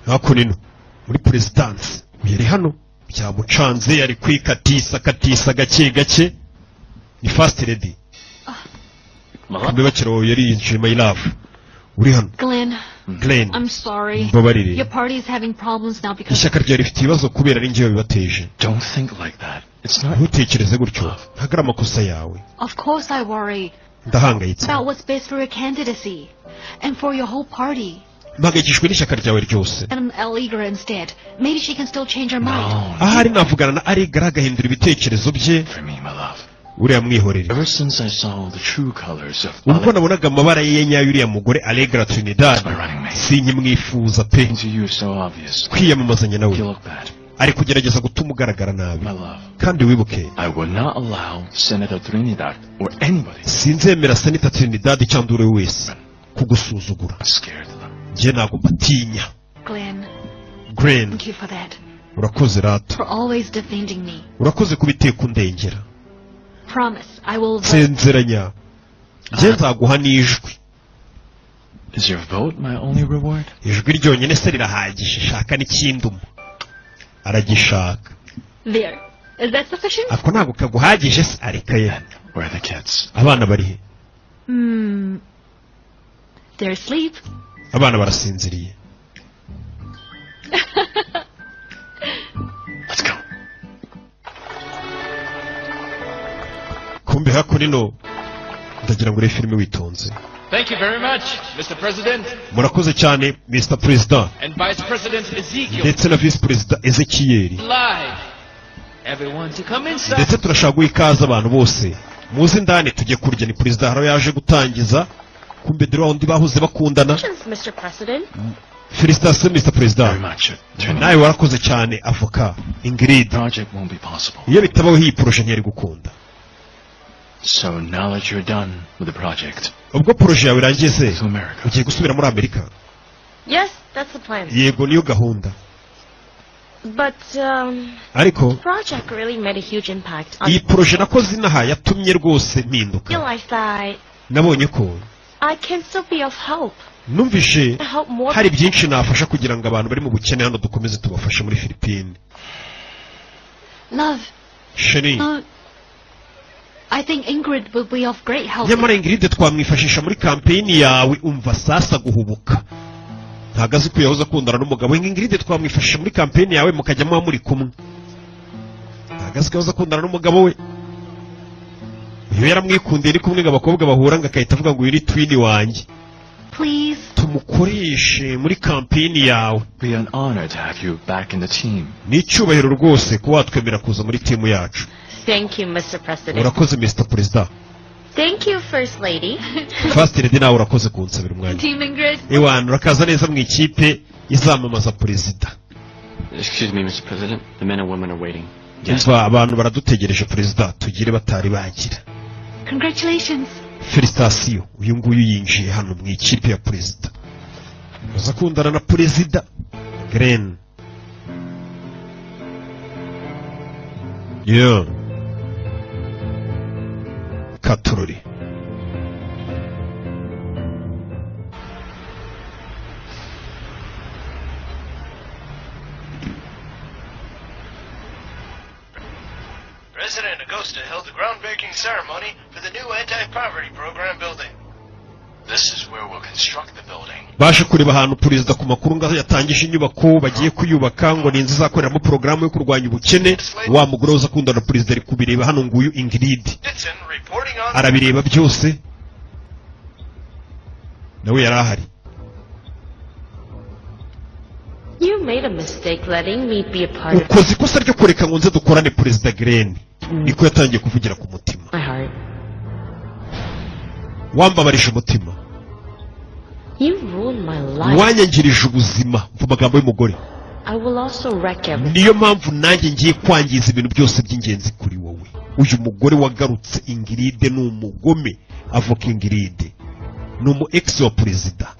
Hakuno ino muri perezidansi, yari hano byamucanze, yari kwikatisa katisa gake gake. Ni First Lady. Kumbe bakira yari yinjiye. My love, uri hano? Glenn, Glenn. I'm sorry. Mbabarire. Your party is having problems now because Ishyaka ryawe rifite ibibazo kubera ari njyewe bibateje. Don't think like that. It's not. Ntutekereze gutyo, ntabwo ari amakosa yawe. Of course I worry Ndahangayitse. about what's best for your candidacy and for your whole party. Mpangayikishijwe n'ishyaka ryawe ryose. And Allegra instead. Maybe she can still change her mind. No. Ahari navugana na Allegra agahindura ibitekerezo bye. For me, my love. Uriya mwihorere. Ever since I saw the true colors of Ubwo nabonaga amabara ye nyayo, uriya mugore Allegra Trinidad, my running mate. sinkimwifuza pe. To you so obvious. Kwiyamamazanya nawe You look bad. ari kugerageza gutuma ugaragara nabi. My love. Kandi wibuke, I will not allow Senator Trinidad or anybody sinzemera Senator Trinidad cyangwa uwo ari we wese kugusuzugura. scared them. Njye ntabwo mbatinya. Glenn, Glenn. thank you for that. Urakoze rata. For always defending me. Urakoze kubiteka undengera. Promise, I will vote. Nsezeranya, njye nzaguha n'ijwi. Is your vote my only reward? Ijwi ryonyine se rirahagije? Shaka n'ikinduma aragishaka. There. Is that sufficient? Ako ntabwo kaguhagije se? Areka ye. Where are the kids? Abana bari he? They're asleep. Abana barasinziriye. Let's go. Kumbe hakuno, ndagira ngo urebe filime witonze. Thank you very much, Mr. President Murakoze cyane, Mr President and Vice President Ezekiel. ndetse na Visi Perezida Ezekiyeli. Live. Everyone to come inside. Ndetse turashaka guha ikaze abantu bose, muze indani tujye kurya. Ni perezida haro yaje gutangiza. Kumbe dore wa wundi bahoze bakundana. Mr. President. Félicitations, Mr President. Very much, Trinidad. Nawe warakoze cyane, avoka Ingrid. Project won't be possible. Iyo bitabaho iyi projet ntiyari gukunda. So now that you're done with the project, Ubwo projet yawe irangiye se, to America. ugiye gusubira muri Amerika? Yes, that's the plan. Yego, niyo gahunda. But Ariko the project really made a huge impact on iyi projet nakoze inaha yatumye rwose mpinduka. realize that Nabonye ko I can still be of help. numvishe Help more. hari byinshi nafasha kugira ngo abantu bari mu bukene hano dukomeze tubafashe muri Filipine. Love, Chérie. I think Ingrid will be of great help. Nyamara Ingrid twamwifashisha muri kampeyini yawe. Umva sasa, guhubuka ntabwo azi ko yahoze akundana n'umugabo we. Ingrid twamwifashisha muri kampeyini yawe, mukajya muba muri kumwe. Ntabwo azi ko yahoze akundana n'umugabo we. Iyo yaramwikundiye ari kumwe, ngo abakobwa bahura ngo agahita avuga ngo uyu ni twin wanjye. Please. Tumukoreshe muri kampeyini yawe. Be an honor to have you back in the team. Ni icyubahiro rwose kuba watwemera kuza muri timu yacu. Thank you, Mr. President. Urakoze, Mr Perezida. Thank you, First Lady. First Lady, nawe urakoze kunsabira umwanya. Team Ingrid. Ewana, urakaza neza mu ikipe izamamaza perezida. Excuse me, Mr. President. The men and women are waiting. Umva, abantu baradutegereje perezida, tugire batari bagira. Congratulations. Félicitations. Uyu nguyu yinjiye hano mu ikipe ya perezida, aza akundana na perezida Gren. Yeah. Katurori. President Agosta held the groundbreaking ceremony for the new anti-poverty program building. This is where we'll construct the building. Baje kureba ahantu perezida ku makuru ngaho yatangije inyubako bagiye kuyubaka, ngo ni inzu izakoreramo porogaramu yo kurwanya ubukene. Wa mugore uza akundana na perezida ari kubireba hano, nguyu Ingrid. Ditson reporting on Arabireba byose, nawe yari ahari. You made a mistake letting me be a part of Ukoze ikosa ryo kureka ngo nze dukorane. Perezida Gren niko yatangiye kuvugira ku mutima. my heart. Wambabarije umutima. You ruined my life. Wanyangirije ubuzima, mva amagambo y'umugore. I will also wreck everything. Niyo mpamvu nanjye ngiye kwangiza ibintu byose by'ingenzi kuri wowe. Uyu mugore wagarutse Ingrid ni umugome. Avoka Ingrid ni umu ex wa perezida.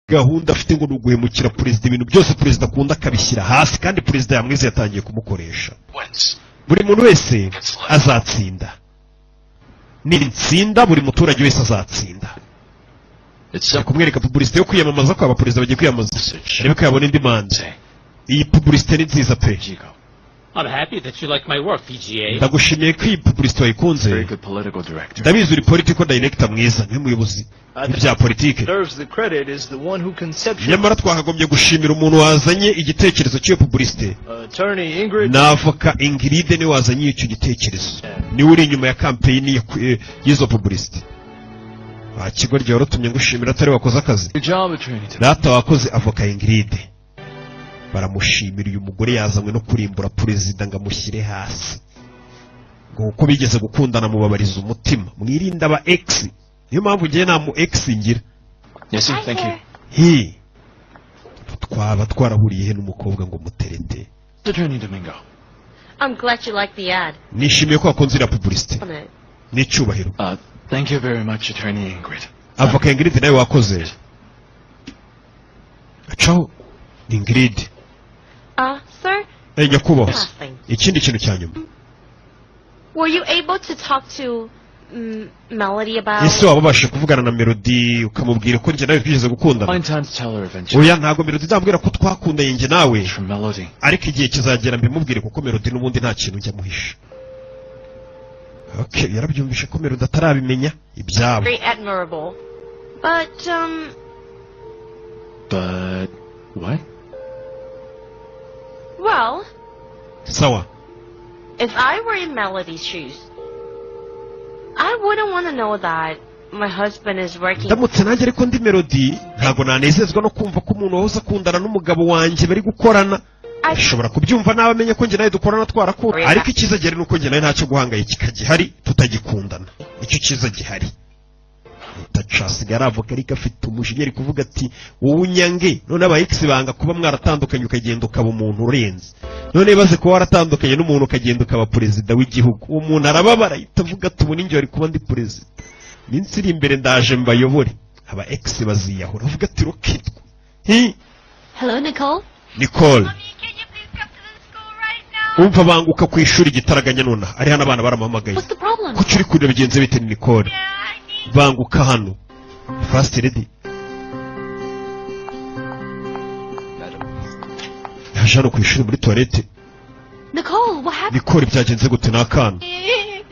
Gahunda afite ngo ni uguhemukira perezida, ibintu byose perezida akunda akabishyira hasi, kandi perezida yamwize yatangiye kumukoresha. Wins. Buri muntu wese azatsinda. Nitsinda, buri muturage wese azatsinda. It's Ari kumwereka publicité yo kwiyamamaza ko abaperezida bagiye kwiyamamaza, arebe ko yabona indi manda. Iyi publicité ni nziza pe. I'm happy that you like my work, PGA. Ndagushimiye ko iyi publicité wayikunze. Very good political director. Ndabizi uri political director mwiza, niwe muyobozi w'ibya politike. Deserves the credit is the one who conceptualized Nyamara twakagombye gushimira umuntu wazanye igitekerezo cy'iyo publicité. Attorney Ingrid. Ni avoka Ingrid, niwe wazanye icyo gitekerezo, niwe uri inyuma ya campaign y'izo publicité. Nta kigo ryorotumye ngushimira atari wakoze akazi. Good job, attorney. Data wakoze, avoka Ingrid. Baramushimira. Uyu mugore yazanywe no kurimbura perezida ngo amushyire hasi, ngo kuko bigeze gukundana, mubabariza umutima. Mwirinde aba ex, niyo mpamvu ngiye nta mu ex ngira. Yes, sir. Thank you. Hi, twaba twarahuriye he n'umukobwa ngo muterete? Attorney Domingo. I'm glad you like the ad. Nishimiye ko wakunze iriya publicité. On it. N'icyubahiro. Thank you very much, Attorney Ingrid. Avoka Ingrid, nawe wakoze. Acaho Ingrid. Sir, Eh, nyakubahwa. last thing. Ikindi kintu cya nyuma. Were you able to talk to Melody about? Ese waba ubashije kuvugana na Melody ukamubwira ko njye nawe twigeze gukundana? Find time to tell her eventually. Oya, ntabwo Melody ndambwira ko twakundanye njye nawe. From Melody. Ariko igihe kizagera mbimubwire, kuko Melody n'ubundi nta kintu njya muhisha. Okay, yarabyumvishe ko Melody atarabimenya ibyabo. Very admirable. But, But what? well, Sawa. if I were in Melody's shoes, I wouldn't want to know that my husband is working. Ndamutse nanjye ariko ndi Melody, ntabwo nanezezwa no kumva ko umuntu wahoze akundana n'umugabo wanjye bari gukorana. Ashobora kubyumva nawe amenye ko njye nawe dukorana twarakunda, ariko icyiza gihari ni uko njye nawe ntacyo guhangayikika gihari, tutagikundana, nicyo cyiza gihari. Utacasigaye aravuga, ariko afite umujinya, ari kuvuga ati: "Wowe unyange." None aba ex banga kuba mwaratandukanye ukagenda ukaba umuntu urenze. None baze kuba waratandukanye n'umuntu ukagenda ukaba perezida w'igihugu, uwo muntu arababara, ahita avuga ati: "Ubu ninjye wari kuba ndi perezida, iminsi iri imbere ndaje mbayobore." Aba ex baziyahura, avuga ati: "Rokitwa hi." Hello, Nicole. Nicole, umva, banguka ku ishuri igitaraganya nonaha. Ari hano, abana baramuhamagaye. What's the problem? Kuki uri kurira? Bigenze bite? Ni Nicole, banguka hano, first lady Madam. yaje hano ku ishuri muri toilette. Nicole, what happened? Nicole, byagenze gute? Ni akana, ni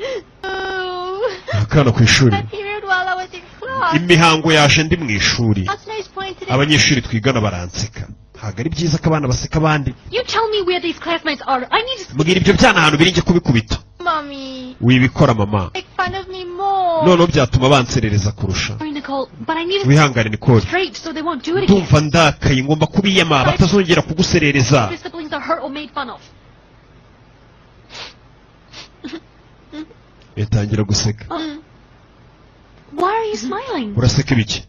akana ku ishuri. Period while I was in class. Imihango yaje ndi mu ishuri. Classmates pointed at Abanyeshuri twigana baranseka. Ntabwo ari byiza ko abana baseka abandi. You tell me where these classmates are. I need to. Mbwira ibyo byana ahantu biri njye kubikubita. Mommy. Wibikora, mama. Make fun of me more. Noneho byatuma banserereza kurusha. Sorry, Nicole, but I need to Wihangane, Nicole. straight so they won't do it again. Ndumva ndakaye, ngomba kubiyama batazongera kuguserereza. Your siblings are hurt or made fun of. Yatangira guseka. Why are you smiling? Uraseka ibiki?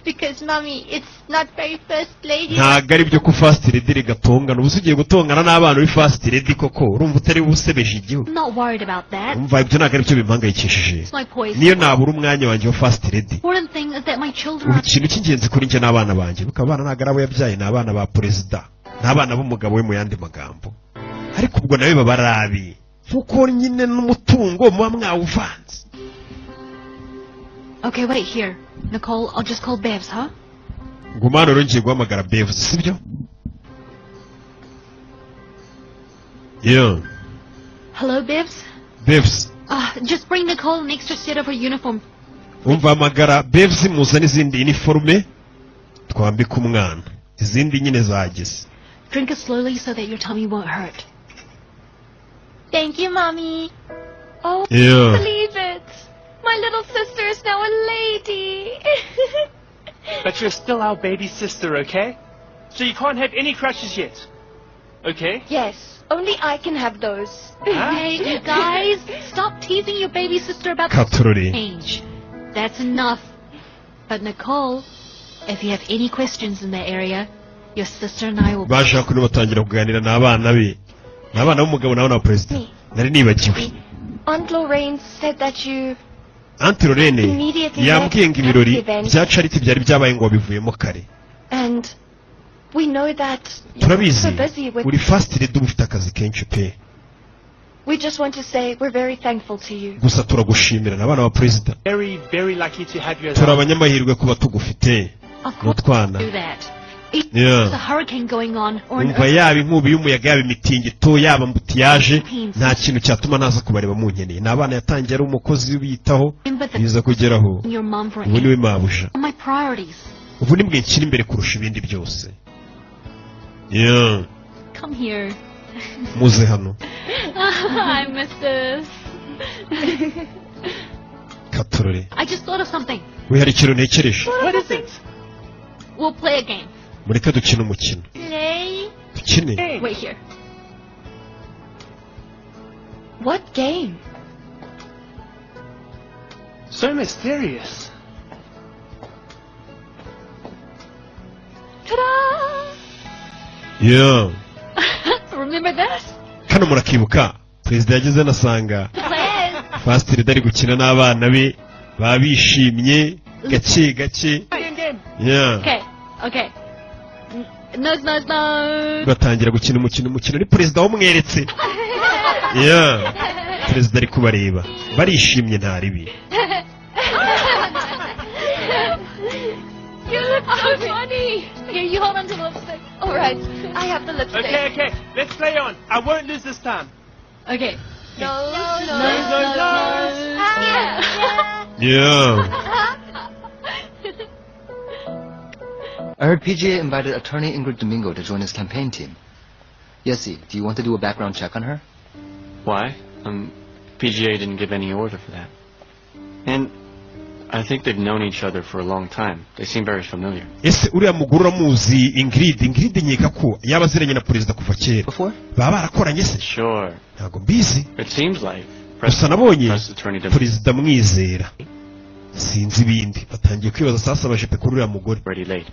Because, Mommy, it's not very first lady. Ntabwo ari byo ko first lady rigatongana. Ubu se ugiye gutongana n'abana uri first lady koko? Urumva utari busebeje igihugu? I'm not worried about that. Umva, ibyo ntabwo ari byo bimpangayikishije. It's my poison. Niyo nabura umwanya wanjye wa first lady, Important thing is that my children ubu are. ikintu cy'ingenzi kuri njye n'abana banjye, kuko abana ntabwo ari abo yabyaye, ni abana ba perezida, ni abana b'umugabo we mu yandi magambo. Ariko ubwo nawe baba ari abi, kuko nyine n'umutungo muba mwawuvanze. Okay, wait here. Nicole, I'll just call Bevs, huh? Nguma hano rero, ngiye guhamagara Bevuze, sibyo? Yeah. Hello, Bevs? Bevuze. Just bring Nicole an extra set of her uniform. Umva, hamagara Bevuze, muzane izindi iniforume twambika umwana, izindi nyine zageze. Drink it slowly so that your tummy won't hurt. Thank you, Mommy. Oh, Yeah. Believe it. My little sister is now a lady. But you're still our baby sister, okay? So you can't have any crushes yet. Okay? Yes, only I can have those. Hey, you guys, stop teasing your baby sister about the Katorori. change. That's enough. But Nicole, if you have any questions in that area, your sister and I will. Baje hakuno batangira kuganira n'abana be, ni abana b'umugabo nawe na perezida. Nari nibagiwe. Aunt Lorraine said that you Auntie Lorraine yambwiye ngo ibirori bya charity byari byabaye ngo wabivuyemo kare. And we know that you're Turabizi so busy with uri first lady, uba ufite akazi kenshi pe. We just want to say we're very thankful to you. Gusa turagushimira, ni abana ba perezida. Very, very lucky to have you as Turi our abanyamahirwe kuba tugufite. Of course N'utwana. do that. If there's a hurricane going on or an Umva, yaba inkubi y'umuyaga, yaba imitingito, yaba embouteillage, nta kintu cyatuma naza kubareba munkeneye. Ni abana yatangiye ari umukozi ubitaho, biza kugeraho your mom for ubu niwe mabuja. my priorities. Ubu ni mwe nshyira imbere kurusha ibindi byose. Yeah. Come here. Muze hano. I miss this. Katorore. I just thought of something. We, hari ikintu ntekereje. What is it? We'll play a game. Mureke dukine umukino. Play? Dukine. Wait here. What game? So mysterious. Ta-da! Yeah. Remember this? Kano murakibuka, perezida yageze anasanga Play. First Lady ari gukina n'abana be, baba bishimye gake gake. Game, game. Yeah. Okay. Nose, nose, nose. Batangira gukina umukino. Umukino ni perezida wamweretse. Yeah. Perezida ari kubareba, barishimye, nta ribi. You look so funny. Here, you hold on to the lipstick. All right, I have the lipstick. Okay. Let's play on. I won't lose this time. Okay. Nose, Nose, nose, nose, nose. nose. Yeah. I heard PGA invited attorney Ingrid Domingo to join his campaign team. Yessie, do you want to do a background check on her? Why? PGA didn't give any order for that. And I think they've known each other for a long time. They seem very familiar. Ese uriya mugore uramuzi, Ingrid? Ingrid nkeka ko yaba aziranye na perezida kuva kera. Before? Baba barakoranye se? Sure. Ntabwo mbizi. It seems like Gusa nabonye Press Attorney Domingo perezida amwizera, sinzi ibindi. Batangiye kwibaza sasa abajepe kuri uriya mugore. Already late.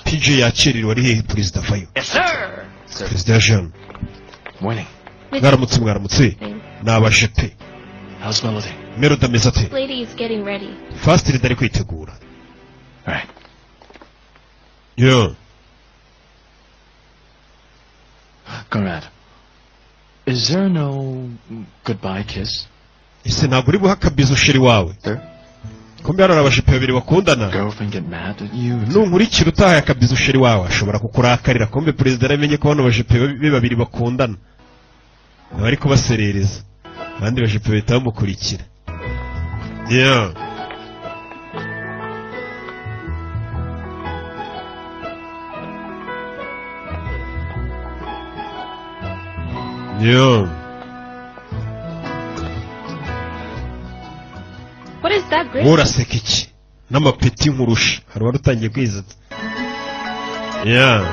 PJ yakererewe, ari hehe? Perezida avayo. Yes, sir. Perezida ya Jean. Morning. Mwaramutse, mwaramutse, ni abajepe. How's Melody? Melody ameze ate? Lady is getting ready. First Lady ari kwitegura. All right. Yeah. Conrad, is there no goodbye kiss? Ese ntabwo uri buha akabizo chéri wawe? Sir? Kumbe hano hari abajepe babiri bakundana. Girlfriend get mad at you? Nunkurikira utahaye akabizo chéri wawe, ashobora kukurakarira. Kumbe perezida yaramenye ko bano bajepe be babiri bakundana, bari kubaserereza, abandi bajepe bahita bamukurikira. Yeah. Yeah. What is that grin? Wowe uraseka iki n'amapeti nkurusha? Hari uwari utangiye kwizetsa. Yeah.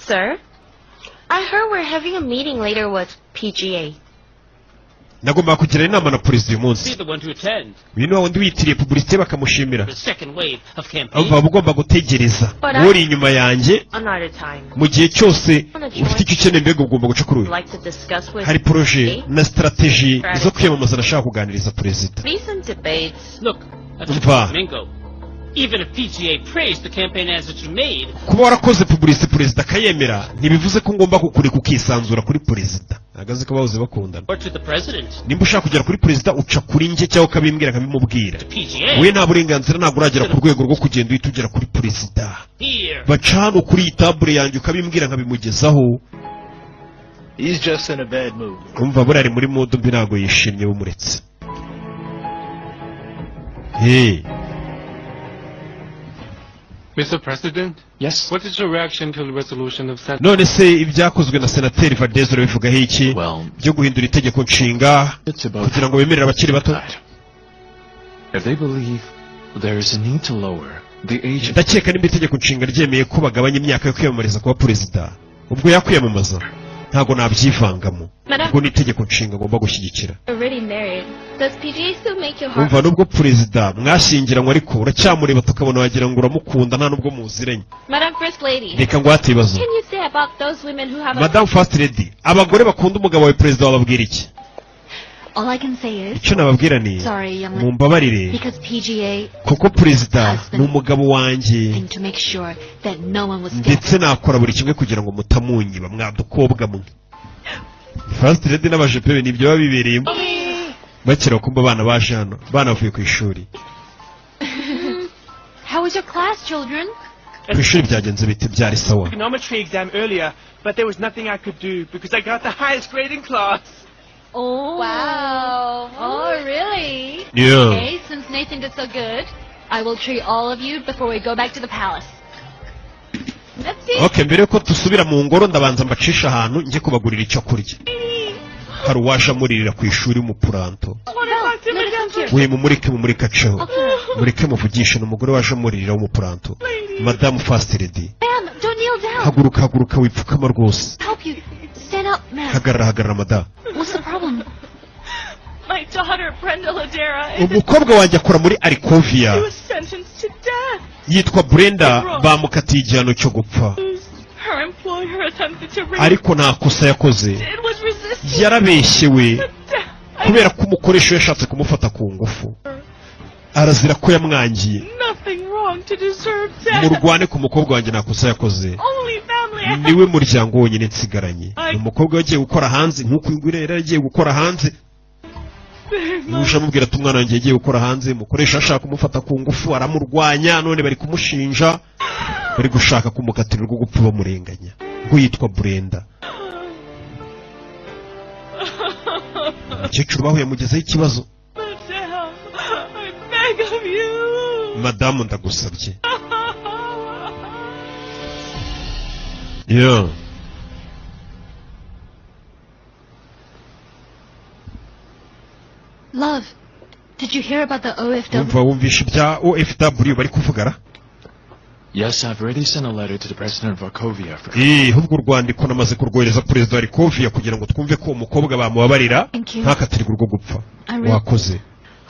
Sir, I heard we're having a meeting later with PGA. Nagombaga kugira inama na perezida uyu munsi. Be the one to attend Uyu ni wa wundi witiriye publicité bakamushimira. the second wave of campaign. Umva, uba ugomba gutegereza, wowe uri inyuma yanjye. Another time. Mu gihe cyose ufite icyo ukeneye, mbega ugomba guca kuri uyu. Like to discuss with Hari projet na stratégie zo kwiyamamaza nashaka kuganiriza perezida. Recent debates. Look, Umva. Domingo, even if PGA praised the campaign ads that you made, Kuba warakoze publicité perezida akayemera, ntibivuze ko ngomba kukureka ukisanzura kuri perezida. Ntabwo azi ko bahoze bakundana. or to the president, Nimba ushaka kugera kuri perezida, uca kuri njye cyangwa ukabimbwira nkabimubwira. PGA, We nta burenganzira, ntabwo uragera ku rwego rwo kugenda uhita ugera kuri perezida. Here. Baca hano kuri iyi table yanjye, ukabimbwira nkabimugezaho. He's just in a bad mood. Umva, buriya ari muri mood mbi, ntabwo yishimye, bumuretse. Hey. Mr. President? Yes? What is your reaction to the resolution of Senate? None se ibyakozwe na senateri Valdez urabivugaho iki, Well, byo guhindura itegeko nshinga it's about kugira ngo bemerere abakiri bato? If they believe there is a need to lower the age of Ndakeka nimba itegeko nshinga ryemeye ko bagabanya imyaka yo kwiyamamariza kuba perezida, ubwo yakwiyamamaza, ntabwo nabyivangamo. Madam- Ubwo ni itegeko nshinga ngomba gushyigikira. Already married. Does PGA still make your heart? Umva, nubwo perezida mwashyingiranywe, ariko uracyamureba tukabona wagira ngo uramukunda, nta nubwo muziranye. Madam First Lady, Reka ngwate ibibazo. can you say about those women who have a Madamu First Lady, abagore bakunda umugabo wawe perezida, wababwira iki? All I can say is Icyo nababwira ni sorry, young lady, mumbabarire because PGA kuko perezida ni umugabo wanjye thing to make sure that no one was scared. Ndetse nakora buri kimwe kugira ngo mutamunyiba mwadukobwa mwe. First lady n'abajepe nibyo baba bibereyemo bakira kumva abana baje hano banavuye ku ishuri. How was your class, children? Ku ishuri byagenze bite? Byari sawa. Trigonometry exam earlier, but there was nothing I could do because I got the highest grade in class. Oh. Wow. Oh, really? Yeah. Okay, since Nathan did so good, I will treat all of you before we go back to the palace. Let's see. Okay, mbere yuko dusubira mu ngoro ndabanza mbacisha ahantu njye kubagurira icyo kurya. Hari uwaje amuririra ku ishuri w'umupuranto. We mumureke, mumureke aceho, mureke muvugishe. Ni umugore waje amuririra w'umupuranto, madamu first lady. Ma'am, don't kneel down. Haguruka, haguruka, wipfukama rwose. Help you. Stand up, ma'am. Hagarara, hagarara madamu. What's the problem? My daughter, Brenda Ladera, is Umukobwa wanjye akora muri Arikovia. she was sentenced to death. Yitwa Brenda, bamukatiye igihano cyo gupfa. Her employer attempted to rape Ariko nta kosa yakoze. It was resisted. Yarabeshyewe kubera ko umukoresha we yashatse kumufata ku ngufu, arazira ko yamwangiye. Nothing wrong to deserve death. Murwane ku mukobwa wanjye, nta kosa yakoze. Only family I have. Niwe muryango wonyine nsigaranye. Ni umukobwa wagiye gukora hanze nk'uko uyu nguyu yari yagiye gukora hanze. Uje amubwira ati umwana wanjye yagiye gukora hanze, umukoresha ashaka kumufata ku ngufu aramurwanya, none bari kumushinja, bari gushaka kumukatira urwo gupfa bamurenganya ngo yitwa Brenda. Umukecuru bahuye amugezaho ikibazo. Madame, I beg of you. Madamu, ndagusabye. Yeah. Love, did you hear about the OFW? Wumva wumvisha ibya OFW bari kuvugara? Yes, I've already sent a letter to the president of Arkovia for Eh, ahubwo urwandiko namaze kurwohereza perezida wa Rikovia kugira ngo twumve ko uwo mukobwa bamubabarira Thank you. ntakatirwe urwo gupfa. I really Wakoze.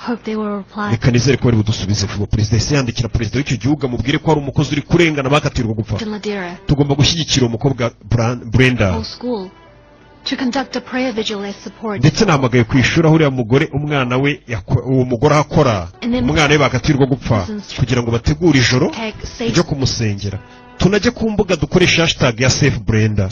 hope they will reply. Reka nizere ko bari budusubize vuba. Perezida yahise yandikira perezida w'icyo gihugu amubwire ko hari umukozi uri kurengana bakatirwa gupfa. Ladera, Tugomba gushyigikira uwo mukobwa Brenda. whole school, to conduct a prayer vigil as support. Ndetse nahamagaye ku ishuri aho uriya mugore umwana we uwo mugore aho akora umwana we bakatirwa gupfa kugira ngo bategure ijoro Tag safe. ryo kumusengera, tunajye ku mbuga dukoresha hashtag ya save Brenda.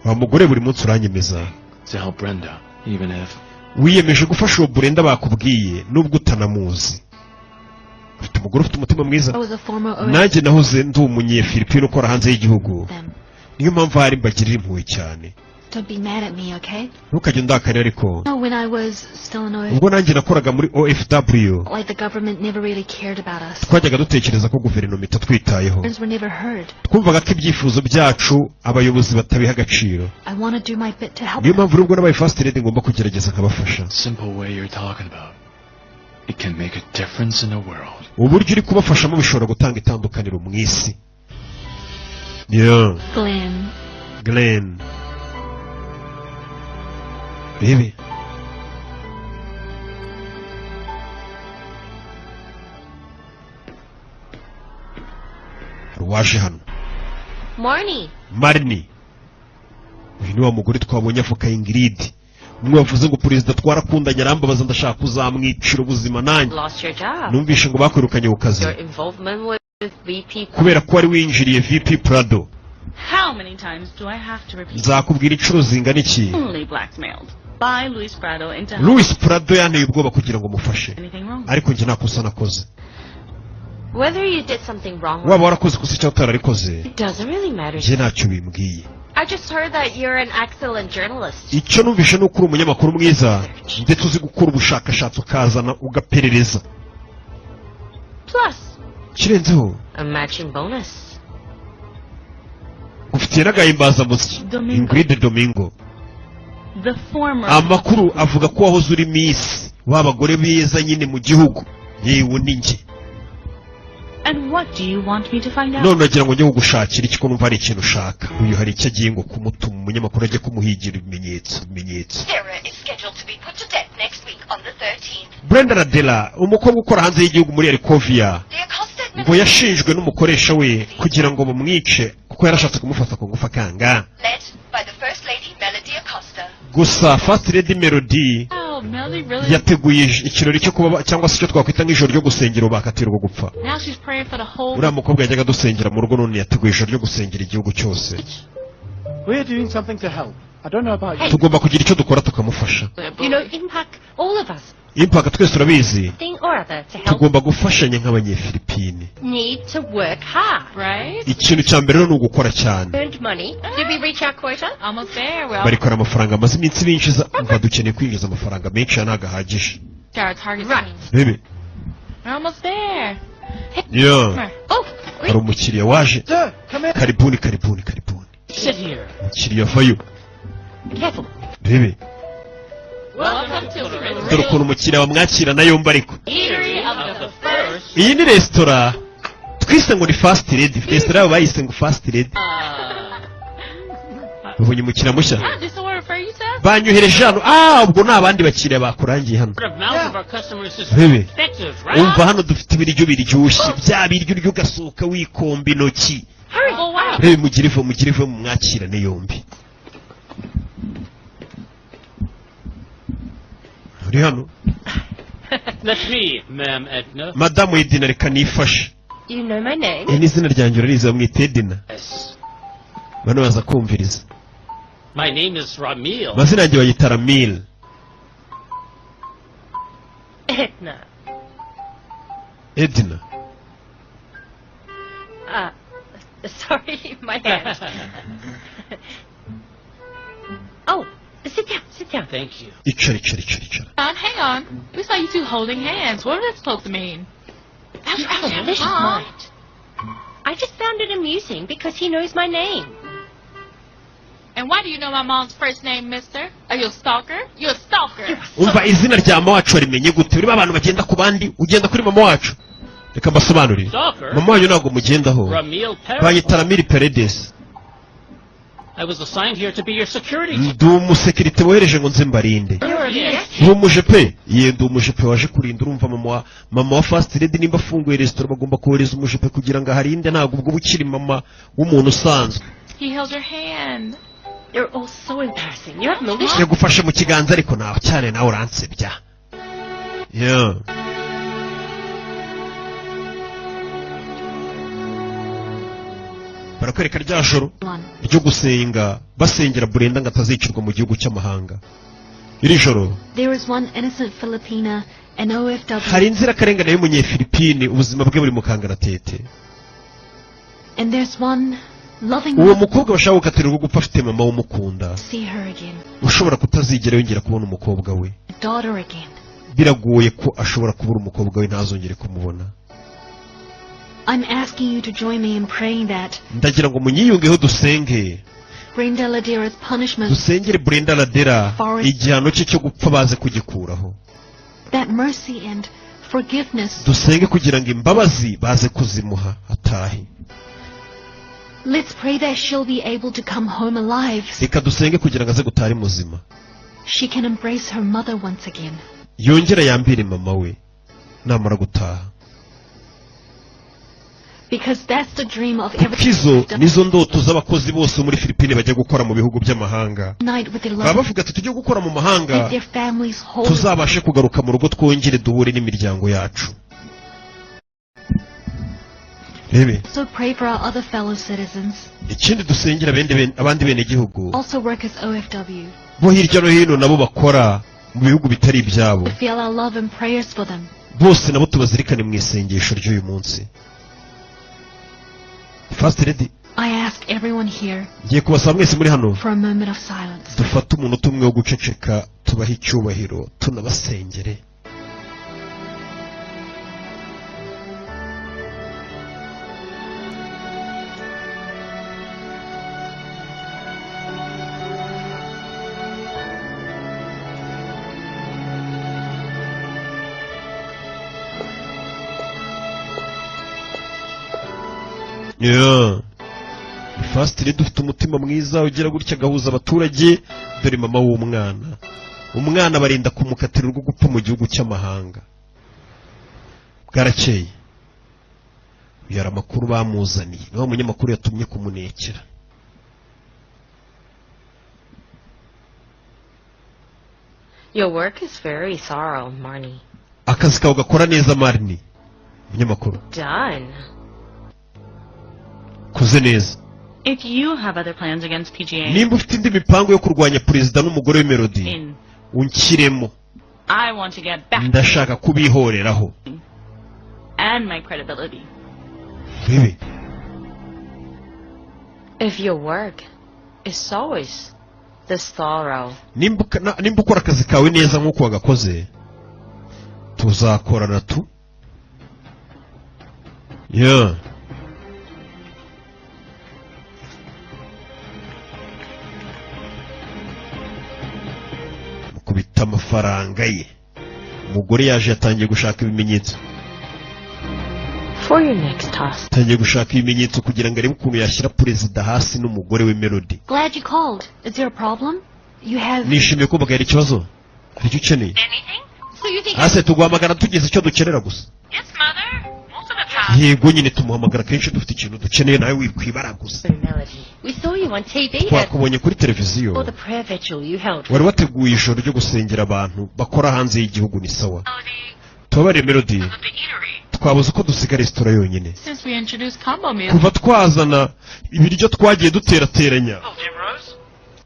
Wa mugore buri munsi uranyemeza. To help Brenda, even if Wiyemeje gufasha uwo Brenda bakubwiye nubwo utanamuzi. Ufite umugore ufite umutima mwiza. I was a former OFW. Nanjye nahoze ndi umunyefilipine ukora hanze y'igihugu, niyo mpamvu hari mbagirira impuhwe cyane. Don't be mad at me, okay? Ntukajye undakarira ariko. No, when I was still an OFW, Ubwo nanjye nakoraga muri OFW, like the government never really cared about us. twajyaga dutekereza ko guverinoma itatwitayeho. Parents were never heard. Twumvaga ko ibyifuzo byacu abayobozi batabiha agaciro. I want to do my bit to help. Niyo mpamvu nubwo nabaye first lady ngomba kugerageza nkabafasha. Simple way you're talking about, it can make a difference in the world. Uburyo uri kubafashamo bishobora gutanga itandukaniro mu isi. Yeah. Glenn. Glenn. Rebe. Hari uwaje hano. Morning. Marni. Uyu ni wa mugore twabonye avuka Ingrid. Umwe wavuze ngo perezida twarakundanye arambabaza ndashaka kuzamwicira ubuzima nanjye. Lost your job. Numvishe ngo bakwirukanye ku kazi. Your involvement with VP. Kubera ko wari winjiriye VP Prado. How many times do I have to repeat? Nzakubwira inshuro zingana iki? Only blackmailed by Luis Prado into Louis Prado yanteye ubwoba kugira ngo mufashe. anything wrong. Ariko njye nta kosa nakoze. Whether you did something wrong or Waba warakoze ikosa cyangwa utararikoze, it doesn't really matter. njye ntacyo bimbwiye. I just heard that you're an excellent journalist. Icyo numvishe ni uko uri umunyamakuru mwiza ndetse uzi gukora ubushakashatsi ukazana ugaperereza. Plus, Kirenzeho, a matching bonus. ufitiye n'agahimbazamusyi. Domingo. Ingrid Domingo. The former Amakuru avuga ko wahoze uri miss w'abagore beza nyine mu gihugu, yewe ni njye. And what do you want me to find out? None uragira ngo njye kugushakira iki ko numva hari ikintu ushaka? Uyu hari icyo agiye ngo kumutuma umunyamakuru ajye kumuhigira ibimenyetso, ibimenyetso. Sarah is scheduled to be put to death next week on the 13th. Brenda Radela, umukobwa ukora hanze y'igihugu muri Erkovia, ngo yashinjwe n'umukoresha we kugira ngo bamwice kuko yarashatse kumufata ku ngufu akanga. Led by the First Lady Melody Acosta. Gusa First Lady Melody Oh, Oh, Melody really. Yateguye ikirori cyo kuba, cyangwa se icyo twakwita nk'ijoro ryo gusengera bakatirwa gupfa. Now she's praying for the whole. Uriya mukobwa yajyaga adusengera mu rugo, none yateguye ijoro ryo gusengera igihugu cyose. We're doing something to help. I don't know about you. Tugomba kugira icyo dukora tukamufasha. You know, Impact, all of us, Impaka twese turabizi, thing or other to help, tugomba gufashanya nk'Abanyefilipine. need to work hard. Right? Ikintu cya mbere rero ni ugukora cyane. Earned money. Did we reach our quota? Almost there. We're Barikora amafaranga amaze iminsi binjiza. Umva, dukeneye kwinjiza amafaranga menshi, aya ntabwo ahagije. our target. Right. Bebe. We're almost there. Yeah. Oh, Hari umukiriya waje. Sir, come in. Karibuni, karibuni, karibuni. Sit here. Umukiriya avayo. Careful. Bebe. Welcome to the Dore ukuntu umukiriya bamwakira na yombi ariko. eatery of the first. Iyi ni resitora twise ngo ni First Lady. Resitora yabo bayise ngo First Lady. Babonye umukiriya mushya. Ah, did someone refer you to us? Banyohereje hano. Ah, ubwo ni abandi bakiriya bakurangiye hano. Word of mouth of our customers is Bebe. effective, right? Umva, hano dufite ibiryo biryoshye, bya biryo urya ugasohoka wikomba intoki. Hurry. Oh, wow. Rebe, mugire ivu, mugire ivu, mwakirane yombi. Uri hano. That's me, ma'am Edna. Madamu Edina, reka nifashe. You know my name. Iri ni izina ryanjye, urarizi, bamwita Edina. Yes. Bano baza kumviriza. My name is Ramil. Amazina yanjye bayita Ramil. Edna. Edina. Sorry, my hand. Oh, sit down, sit down. Thank you. Icara, icara, icara, icara. Hang on. We saw you two holding hands. What was that supposed to mean? Ouch, ouch, delicious Mom. mind. I just found it amusing because he knows my name. And why do you know my mom's first name, mister? Are you a stalker? You're a stalker. Umva, izina rya mama wacu warimenye gute? Urimo abantu bagenda ku bandi, ugenda kuri mama wacu. Reka mbasobanurire. Stalker? Mama wanyu ntabwo mugendaho. Ramil Paredes. Banyita Ramil Paredes. I was assigned here to be your security. Ndi umusekirite wohereje ngo nze mbarinde. Yes. Ndi umujepe ye, ndi umujepe waje kurinda. Urumva, mama wa First Lady nimba afunguye resitora, bagomba kohereza umujepe kugira ngo aharinde. Ntabwo ubwo bukiri mama w'umuntu usanzwe. He held your hand. You're all so embarrassing. You have malicious. Yagufashe mu kiganza, ariko nawe cyane, nawe uransebya. Yeah. Barakwereka rya joro One. ryo gusenga, basengera Brenda ngo atazicirwa mu gihugu cy'amahanga. Iri joro There is one innocent Filipina, an OFW, hari inzirakarengane y'Umunyefilipine, ubuzima bwe buri mu kangaratete. And there's one loving Uwo mother mukobwa bashaka gukatirwa gupfa afite mama w'umukunda, to see her again, ushobora kutazigera yongera kubona umukobwa we. Daughter again. Biragoye ko ashobora kubura umukobwa we, ntazongere kumubona. I'm asking you to join me in praying that Ndagira ngo munyiyungeho dusenge, Brenda Ladera's punishment, dusengere Brenda Ladera, igihano cye cyo gupfa baze kugikuraho. That mercy and forgiveness. Dusenge kugira ngo imbabazi baze kuzimuha atahe. Let's pray that she'll be able to come home alive. Reka dusenge kugira ngo aze gutaha ari muzima. She can embrace her mother once again. Yongere yambire mama we namara gutaha. Because that's the dream of every Kuko izo nizo ndoto z'abakozi bose muri Filipine bajya gukora mu bihugu by'amahanga. Night with their Baba loved bavuga ati tujye gukora mu mahanga, make their families whole. tuzabashe kugaruka mu rugo, twongere duhure n'imiryango yacu. Rebe. So pray for our other fellow citizens, Ikindi dusengera abandi bene gihugu also work as OFW. bo hirya no hino, nabo bakora mu bihugu bitari ibyabo. To feel our love and prayers for them. Bose nabo tubazirikane mu isengesho ry'uyu munsi. First Lady, I ask everyone here ngiye kubasaba mwese muri hano for a moment of silence. dufate umunota umwe wo guceceka, tubahe icyubahiro, tunabasengere. Yeah. First Lady ufite umutima mwiza, ugira gutya agahuza abaturage. Dore mama w'umwana, umwana barinda kumukatira urwo gupfa mu gihugu cy'amahanga. Bwarakeye, uyu hari amakuru bamuzaniye, niwe munyamakuru yatumye kumunekera. Your work is very thorough, Marnie. Akazi kawe gakora neza, Marini umunyamakuru. Done. Koze neza. If you have other plans against PGA, Nimba ufite indi mipango yo kurwanya perezida n'umugore we Melody, in. unshyiremo. I want to get back Ndashaka kubihoreraho. and my credibility. Bibi. If your work is always this thorough, Nimba ukora akazi kawe neza nk'uko wagakoze, tuzakorana tu yeah. Mukubita amafaranga ye. Umugore yaje yatangiye gushaka ibimenyetso. For your next task, Yatangiye gushaka ibimenyetso kugira ngo arebe ukuntu yashyira perezida hasi n'umugore we Melody. Glad you called. Is there a problem? You have. Nishimiye ko hari ikibazo, hari icyo ukeneye? So you think Hasi tuguhamagara tugize icyo dukenera gusa. Yes, mother. Most of the time. Yego nyine, tumuhamagara kenshi dufite ikintu dukeneye, nawe wikwibara gusa. Melody, we saw you on TV at Twakubonye kuri televiziyo. for the prayer vigil you held. Wari wateguye ijoro ryo gusengera abantu bakora hanze y'igihugu. Ni sawa, tubabare Melody, twabuze uko dusiga resitora yonyine. Since we introduced combo meals, Kuva twazana ibiryo twagiye duterateranya,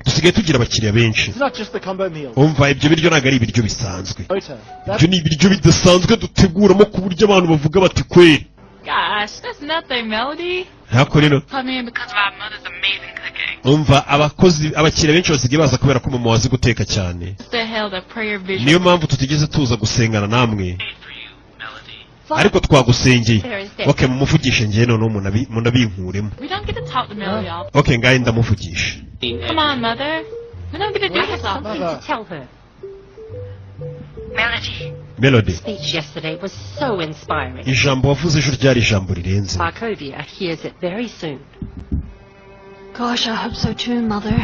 dusigaye tugira abakiriya benshi. It's not just the combo meals. Umva, ibyo biryo ntabwo ari ibiryo bisanzwe. Ota, Ibyo ni ibiryo bidasanzwe duteguramo ku buryo abantu bavuga bati kweri. Gosh, that's nothing, Melody. Ntako rero. Come in because of our mother's amazing cooking. Umva, abakozi, abakiriya benshi basigaye baza kubera ko mama wazi guteka cyane. Sister held a prayer vigil. Niyo mpamvu tutigeze tuza gusengana namwe, ariko twagusengeye. Okay, mumuvugishe njyewe noneho munabinkuremo. We don't get to talk to Melody all. Okay, ngahe ndamuvugisha. Come on, mother. We don't get to do I have this often. something to tell her. Melody. Melody. Speech yesterday was so inspiring. Ijambo wavuze ejo ryari ijambo rirenze. Markovia hears it very soon. Gosh, I hope so too, Mother.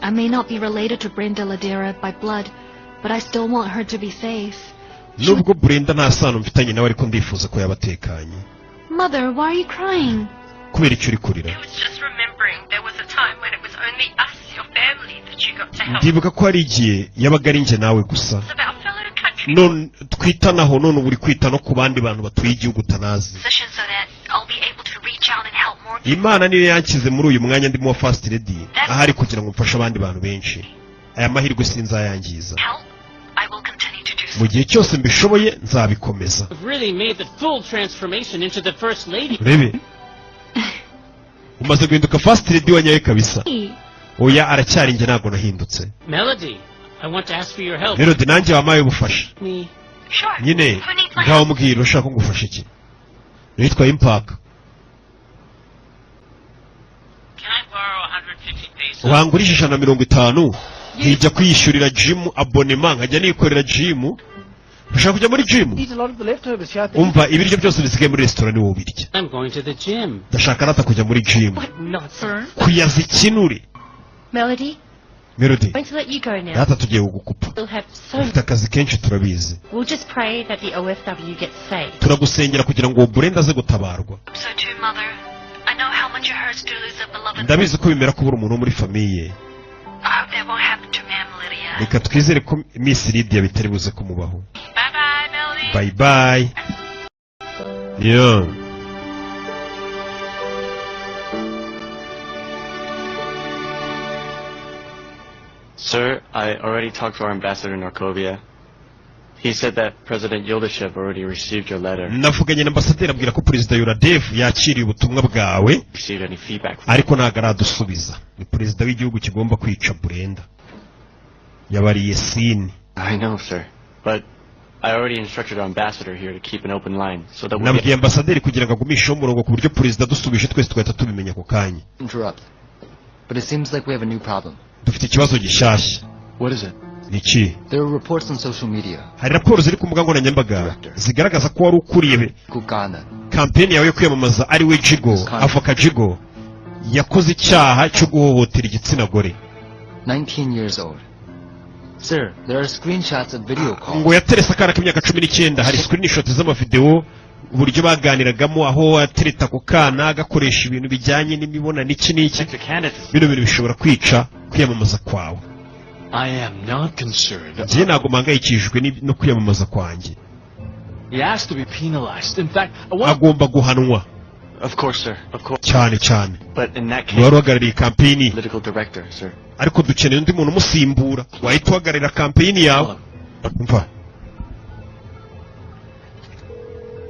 I may not be related to Brenda Ladera by blood, but I still want her to be safe. Nubwo Brenda nta sano mfitanye nawe, ariko ndifuza ko yaba atekanye. Mother, why are you crying? Kubera icyo uri kurira? Was just remembering there was a time when it was only us, your family, that you got to help. Ndibuka ko hari igihe yabaga ari njye nawe gusa It's about fellow country none twitanaho, none ubu uri kwita no ku bandi bantu batuye igihugu utanazi. Position so that I'll be able to reach out and help more. Imana niyo yanshyize muri uyu mwanya ndimo wa first lady, ahari kugira ngo mfashe abandi bantu benshi. Aya mahirwe sinzayangiza. Help? I will continue to do so. Mu gihe cyose mbishoboye nzabikomeza. You've really made the full transformation into the first lady. Urebe, umaze guhinduka first lady wa nyawe kabisa. Oya, aracyari njye, ntabwo nahindutse. Melody, I want to ask for your help. Melody, nanjye wampaye ubufasha. Me. Sure. Nyine ngaho mbwira, ushaka ko ngufasha iki? Nitwa Impaka. Can I borrow 150 pesos? Wangurije 150 nkijya kwiyishyurira gym abonnement, nkajya nikorera gym? Ushaka kujya muri gym? Eat a lot of the leftovers here at the Umva, ibiryo byose bisigaye muri resitora ni wowe ubirya. I'm going to the gym. Ndashaka rata kujya muri gym. What nonsense. Kuyaza ikinure. Melody, Melody. I'm going to let you go now. Data, tugiye kugukupa. We'll have so Ufite akazi kenshi, turabizi. We'll just pray that the OFW gets saved. Turagusengera kugira ngo uwo Brenda aze gutabarwa. So too, Mother. I know how much it hurts to lose a beloved. Ndabizi ko bimera kubura umuntu wo muri famille. I hope that won't happen to Ma'am Lydia. Reka twizere ko Miss Lydia bitari buze kumubaho. Bye bye, Melody. Bye bye, yeah. Sir, I already talked to our ambassador in Norkovia. He said that President Yildashev already received your letter. Navuganye na ambasaderi, abwira ko perezida Yuradev yakiriye ubutumwa bwawe. Received any feedback from Ariko ntabwo aradusubiza. Ni perezida w'igihugu kigomba kwica Brenda, yabariye sini. I know, sir. But I already instructed our ambassador here to keep an open line so that we Nabwiye ambasaderi kugira ngo agumisheho umurongo ku buryo perezida adusubije twese tugahita tubimenya ako kanya. Interrupt. But it seems like we have a new problem. Dufite ikibazo gishyashya. What is it? Ni iki? There are reports on social media. Hari raporo ziri ku mbuga nkoranyambaga zigaragaza ko wari ukuriye Kugana. kampeni yawe yo kwiyamamaza, ari we Jigo, avoka Jigo, yakoze icyaha cyo guhohotera igitsina gore. 19 years old. Sir, there are screenshots of video calls. Ngo yaterese akana k'imyaka 19. Hari screenshot z'amavideo, uburyo baganiragamo, aho atereta ako kana gakoresha ibintu bijyanye n'imibonano, iki n'iki. Bino bintu bishobora kwica kwiyamamaza kwawe. I am not concerned. Njye ntabwo mpangayikishijwe no kwiyamamaza kwanjye. He has to be penalized. In fact, I want. Agomba guhanwa. Of course, sir. Of course. Cyane cyane. But in that case, Ni wari uhagarariye kampeyini. political director, sir. Ariko dukeneye undi muntu umusimbura wahita uhagararira kampeyini yawe, umva.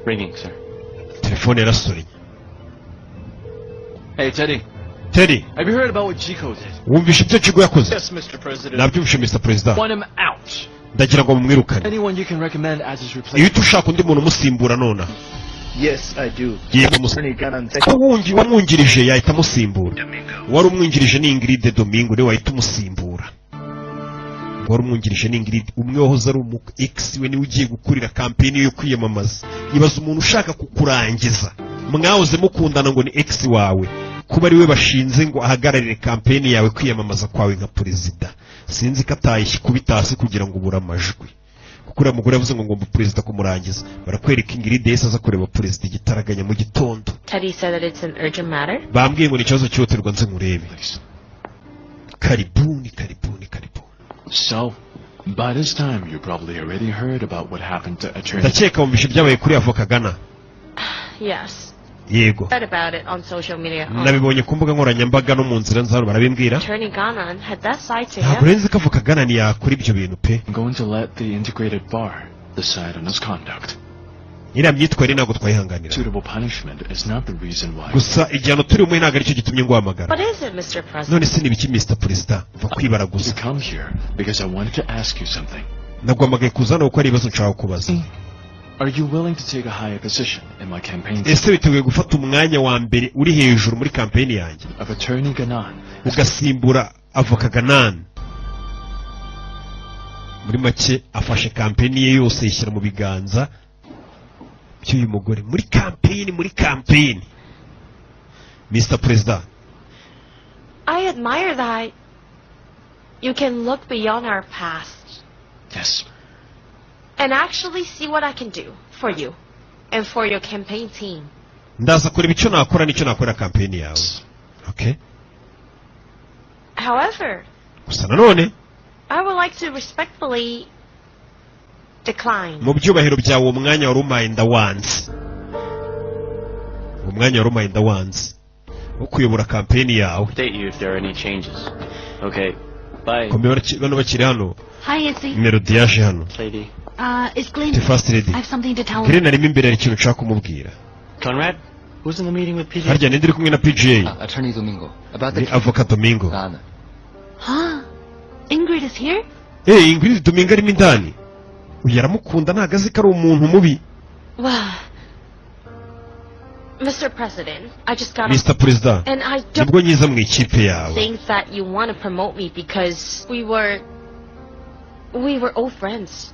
Ringing, sir. Telefone yarasonnye. Hey, Teddy. Teddy. Have you heard about what Chico did? Wumvishe ibyo Chico yakoze? Yes, Mr. President. Nabyumvishe, Mr. Perezida. Want him out. Ndagira ngo mumwirukane. Anyone you can recommend as his Iyo replacement? uhita ushaka undi muntu umusimbura nonaha. Yes, I do. Yego. Attorney Ganan. Wamwungirije yahita amusimbura. Uwari umwungirije ni Ingrid Domingo, niwe wahita umusimbura. Uwari umwungirije ni Ingrid, umwe wahoze ari umu ex we, niwe ugiye gukurira kampeni yo kwiyamamaza. Ibaza umuntu ushaka kukurangiza, mwahoze mukundana, ngo ni ex wawe, kuba ari we bashinze ngo ahagararire kampeni yawe, kwiyamamaza kwawe nka perezida. Sinzi ko atayikubita hasi kugira ngo ubure amajwi, kuko uriya mugore yavuze ngo ngomba perezida kumurangiza. Barakwereka Ingrid yahise aza kureba perezida igitaraganya mu gitondo. Teddy said that it's an urgent matter. Bambwiye ngo ni ikibazo cyihutirwa, nze nkurebe. Karibuni, karibuni, karibuni. So, by this time, you probably already heard about what happened to Attorney. Ndakeka wumvishe ibyabaye kuri avoka Gana. Yes. Yego. Read about it on social media. Nabibonye ku mbuga nkoranyambaga no mu nzira nzaro barabimbwira. Attorney Ganan had that side to Ntabwo him. renze ko avoka Gana ntiyakora ibyo bintu pe. I'm going to let the integrated bar decide on his conduct. Iriya myitwarire ntabwo twayihanganira. Suitable punishment is not the reason why. Gusa igihano turi bumuhe ntabwo aricyo gitumye nguhamagara. What is it, Mr. President? None se ni ibiki, Mr. Perezida? Va kwibaraguza. To come here because I wanted to ask you something. Naguhamagaye kuza hano kuko hari ibibazo nshaka kubaza. Are you willing to take a higher position in my campaign Ese witeguye gufata umwanya wa mbere uri hejuru muri kampeni yanjye, of Attorney Ganan? ugasimbura avoka Ganani? Muri make afashe kampeni ye yose yishyira mu biganza by'uyu mugore muri kampeni. Mr. Perezida. I admire that you can look beyond our past Yes. and actually see what I can do for you and for your campaign team. Ndaza kureba icyo nakora n'icyo nakorera kampeni yawe, okay? However, Gusa nanone, I would like to respectfully decline. mu byubahiro byawe, uwo mwanya wari umpaye ndawanze. Uwo mwanya wari umpaye ndawanze wo kuyobora kampeni yawe. Update you if there are any changes. Okay. Bye. Kombe bano bakiri hano. Hi, Izzy. Melody yaje hano. Lady. It's Glenn. The first lady. I have something to tell him. Glenn arimo imbere, hari ikintu nshaka kumubwira. Conrad, who's in the meeting with PJ? Harya ninde uri kumwe na PGA? Attorney Domingo. About the Ni avoka Domingo. Ghana. Huh? Ingrid is here? Eh, Ingrid Domingo arimo indani. Uyu aramukunda, ntabwo azi ko ari umuntu mubi. Well, Mr. President, I just got Mr. Perezida, and I don't nibwo nyiza mu ikipe yawe. think that you want to promote me because we were old friends.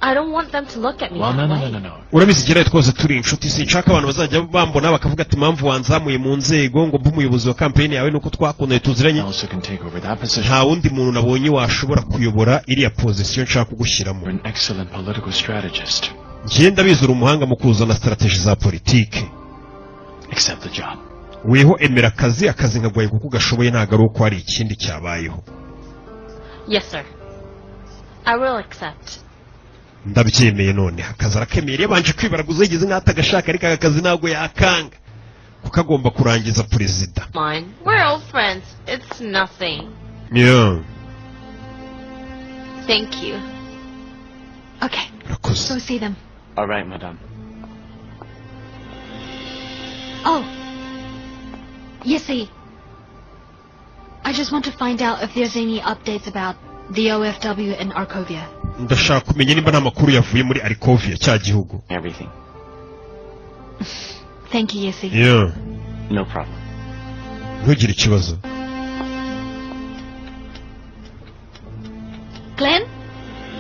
I don't want them to look at me Well, that no, no, way. no, no, no. Urabizi igerayo twose turi inshuti. Sinshaka abantu bazajya bambona bakavuga ati impamvu wanzamuye mu nzego ngo mbe umuyobozi wa kampeni yawe nuko twakundanye, tuziranye. Also can take over that position. Nta wundi muntu nabonye washobora kuyobora iriya pozisiyo nshaka kugushyiramo. You're an excellent political strategist. Njye ndabizi, uri umuhanga mu kuzana strategy za politike. Accept the job. Weho emera akazi, akazi nkaguhaye kuko ugashoboye, ntabwo ari uko hari ikindi cyabayeho. Yes, sir. I will accept. Ndabyemeye. None akazi arakemeye. Yabanje kwibaraguza yigeze nk'aho atagashaka, ariko aka kazi ntabwo yakanga kuko agomba kurangiza perezida. Mine. We're old friends. It's nothing. Yeah. Thank you. Okay. Urakoze. Go see them. All right, madame. Oh. Yessie. I just want to find out if there's any updates about the OFW in Arkovia. Ndashaka kumenya nimba nta makuru yavuye muri Arkovia, cya gihugu. Everything. Thank you, Yessie. Yeah. No problem. Ntugire ikibazo. Glenn?